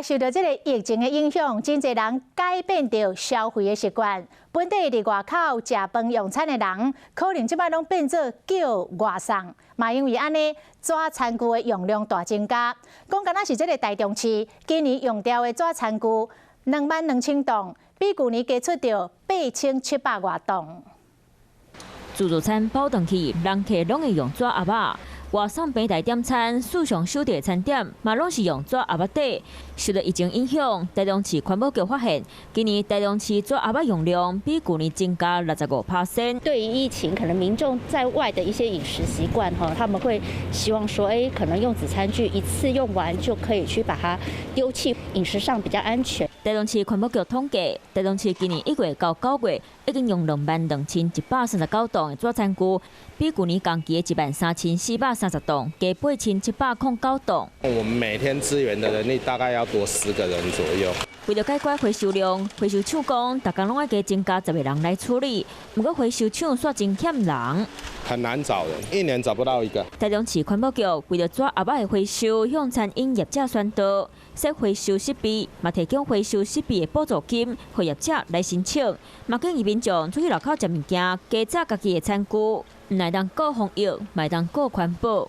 受著這个疫情的影響，真濟人改變著消費的習慣。本地佇外口食飯用餐的人，可能這擺攏變做叫外送。嘛因為按呢，紙餐具的用量大增加。講敢若是這个台中市，今年用掉的紙餐具22,000筒，比舊年加出著8700外筒。自助餐飽轉去，人客攏會用紙盒仔。外送平台點餐，線上收著的餐點嘛攏是用紙盒仔底。受著疫情影響，台中市環保局發現，今年台中市紙盒仔用量比舊年增加65%。對於疫情，可能民眾在外的一些飲食習慣，哈，他們會希望說，哎，可能用紙餐具一次用完就可以去把它丟棄，飲食上比較安全。台中市環保局統計，台中市今年1月到9月已經用22,139筒的紙餐具，比舊年同期的13,430筒加8709筒。我們每天支援的人力大概要多10個人左右。為著解決回收量，回收廠講，逐工攏愛加增加10個人來處理。毋過回收廠煞真欠人，很難找人，一年找不到一個。台中市環保局為著紙盒仔的回收，向餐飲業者宣導，設回收設備，嘛提供回收設備的補助金，予業者來申請。嘛建議民眾出去路口食物件，加紮家己的餐具，毋但會當顧防疫，嘛會當顧環保。